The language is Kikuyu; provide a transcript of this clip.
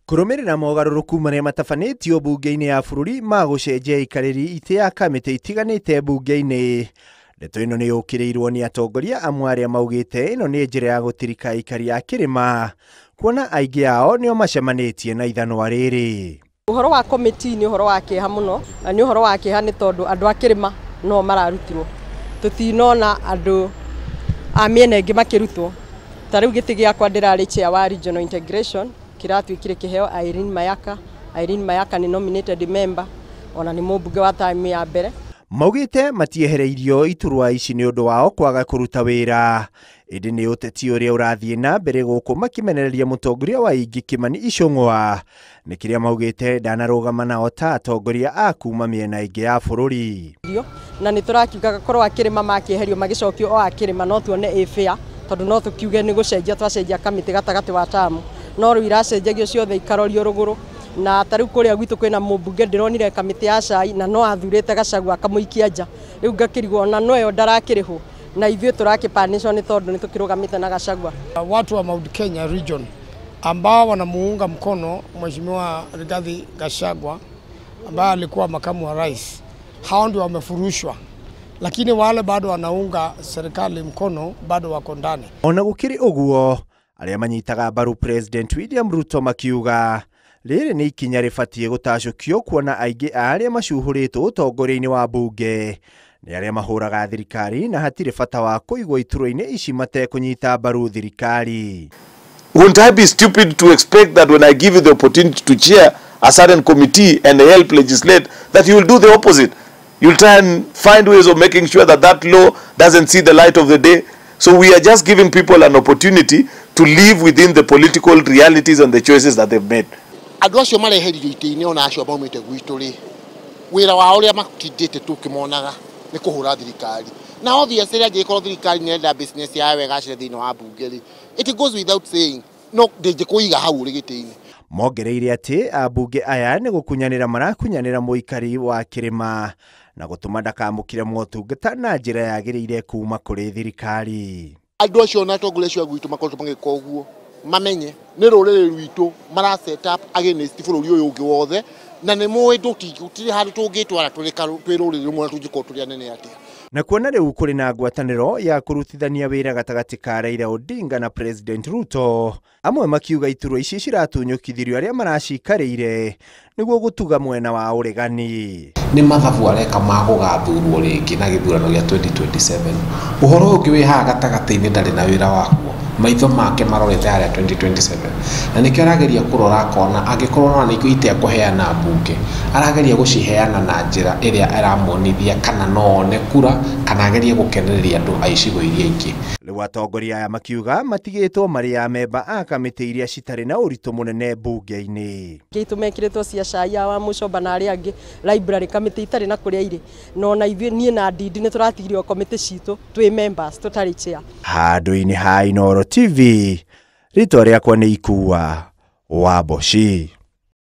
Kũrũmĩrĩra mogarũrũku marĩa matabanĩtio mbunge-inĩ ya bũrũri ma gũcenjia aikarĩri itĩ ya kamĩtĩ itiganĩte mbunge-inĩ. Ndeto ĩno nĩ yũkĩrĩirwo nĩ atongoria amwe arĩa maugĩte ĩno nĩ njĩra ya gũtirika aikari a kĩrĩma kuona aingĩ ao nĩo macemanĩtie na ithanwa rĩrĩ. Ũhoro wa committee nĩ ũhoro wa kĩeha mũno, na nĩ ũhoro wa kĩeha nĩ tondũ andũ a kĩrĩma no mararutirwo. Tũtinona andũ a mĩena ĩngĩ makĩrutwo. Ta rĩu gĩtĩ gĩakwa ndĩrarĩ chair wa regional integration kĩratuĩkire kĩheo Irene Mayaka. Irene Mayaka nĩ nominated member ona nĩ mũmbunge wa time ya mbere. Maugĩte matiehereirio iturwa ici nĩ ũndũ wao kwaga kũruta wĩra, ĩndĩ nĩ ũteti ũrĩa ũrathiĩ na mbere gũkũ makĩmenereria mũtongoria wa Ingĩ Kimani Ichung'wa nĩ kĩrĩa maugĩte ndanarũgama nao ta atongoria a kuma mĩena ĩngĩ ya bũrũri. Na nĩ tũrakiugaga korwo akĩrĩma makĩeherio magĩcokio o akĩrĩma no tuone ĩ fair, tondũ no tũkiuge nĩ gũcenjia twacenjia kamĩtĩ gatagatĩ wa tamu, no rĩu iracenjagio ciothe ikarorio rũgũrũ. Na ta rĩu kũrĩa gwitũ kwĩna mũmbunge ndĩronire kamĩtĩ ya cai na no athurĩte Gachagua akamũikia nja, rĩu ngakĩrigwo ona no ĩyo ndarakĩrĩhwo na ithuĩ tũrakĩpanĩcwo nĩ tondũ nĩ tũkĩrũgamĩte na Gachagua. Watu wa Mount Kenya region ambao wanamuunga mkono Mheshimiwa Rigathi Gachagua ambaye alikuwa makamu wa rais, hao ndio wamefurushwa, lakini wale bado wanaunga serikali mkono bado wako ndani. Ona gũkĩrĩ ũguo, arĩa manyitaga mbaru President William Ruto makiuga rĩrĩ nĩ ikinya rĩbatiĩ gũtacũkio kuona aingĩ a arĩa macuhũrĩtwo ũtongoria-inĩ wa mbunge nĩ arĩa mahũraga thirikari na hatirĩ bata wa kũigwo iturwa-inĩ ici matekũnyita mbaru thirikari. Wouldn't I be stupid to expect that when I give you the opportunity to chair a certain committee and help legislate, that you will do the opposite? You'll try and find ways of making sure that that law doesn't see the light of the day. So we are just giving people an opportunity to live within the political realities and the choices that they've made. Andũ acio mareheririo itĩ-inĩ ona acio maumĩte gwitũ rĩ, wĩra wao ũrĩa matindĩte tũkĩmonaga nĩ kũhũra thirikari. Na obviously angĩkorwo thirikari nĩ ĩrenda business yayo ĩgacĩre thĩinĩ wa mbunge rĩ, it goes without saying no ndĩngĩkũiga hau ũrĩ gĩtĩ-inĩ. Mongereire atĩ ambunge aya nĩ gũkunyanĩra marakunyanĩra mũikari wa kĩrĩma na gũtũma ndakamũkĩre motungata na njĩra yagĩrĩire kuma kũrĩ thirikari. Andũ acio na atongoria acio a gwitũ makoretwo magĩka ũguo mamenye nĩ rũrĩrĩ rwitũ mara set up against bũrũri ũyũ ũngĩ wothe, na nĩ mũĩ tũtirĩ handũ tũngĩtwara twĩ rũrĩrĩ rũmwe na tũngĩkorwo tũrĩ anene atĩa. Na kuona rĩu kũrĩ na ngwatanĩro ya kũrutithania wĩra gatagatĩ ka Raila Odinga na President Ruto, amwe makiuga iturwa ici ciratunyũkithirio arĩa maracikarĩire nĩguo gũtuga mwena wa ũregani. Nĩ mathabu areka ma gũgathurwo rĩngĩ na gĩthurano gĩa 2027. Ũhoro ũngĩ wĩ haha gatagatĩ-inĩ ndarĩ na wĩra wakuo, maitho make marorete harĩa 2027, na nĩkĩo arageria kũrora akona angĩkorwo ona nĩkĩo itĩ akũheana mbunge, arageria gũciheana na njĩra ĩrĩa ĩramuonithia kana no one kura kana agerie gũkenereria andũ a icigo iria ingĩ. Rĩu atongoria aya makiuga matigĩtwo marĩ amemba a kamĩtĩ iria citarĩ na ũritũ mũnene mbunge-inĩ. Gĩitũ mekĩrĩtwo cia cai wa Mũcomba na arĩa angĩ library kamĩtĩ itarĩ na kũrĩa irĩ, no ona ithuĩ niĩ na Ndindi nĩ tũratigirio kamĩtĩ citũ twĩ members tũtarĩ chair. Handũ-inĩ ha Inooro TV, rĩtwa rĩakwa nĩ Ikua wa Mboci.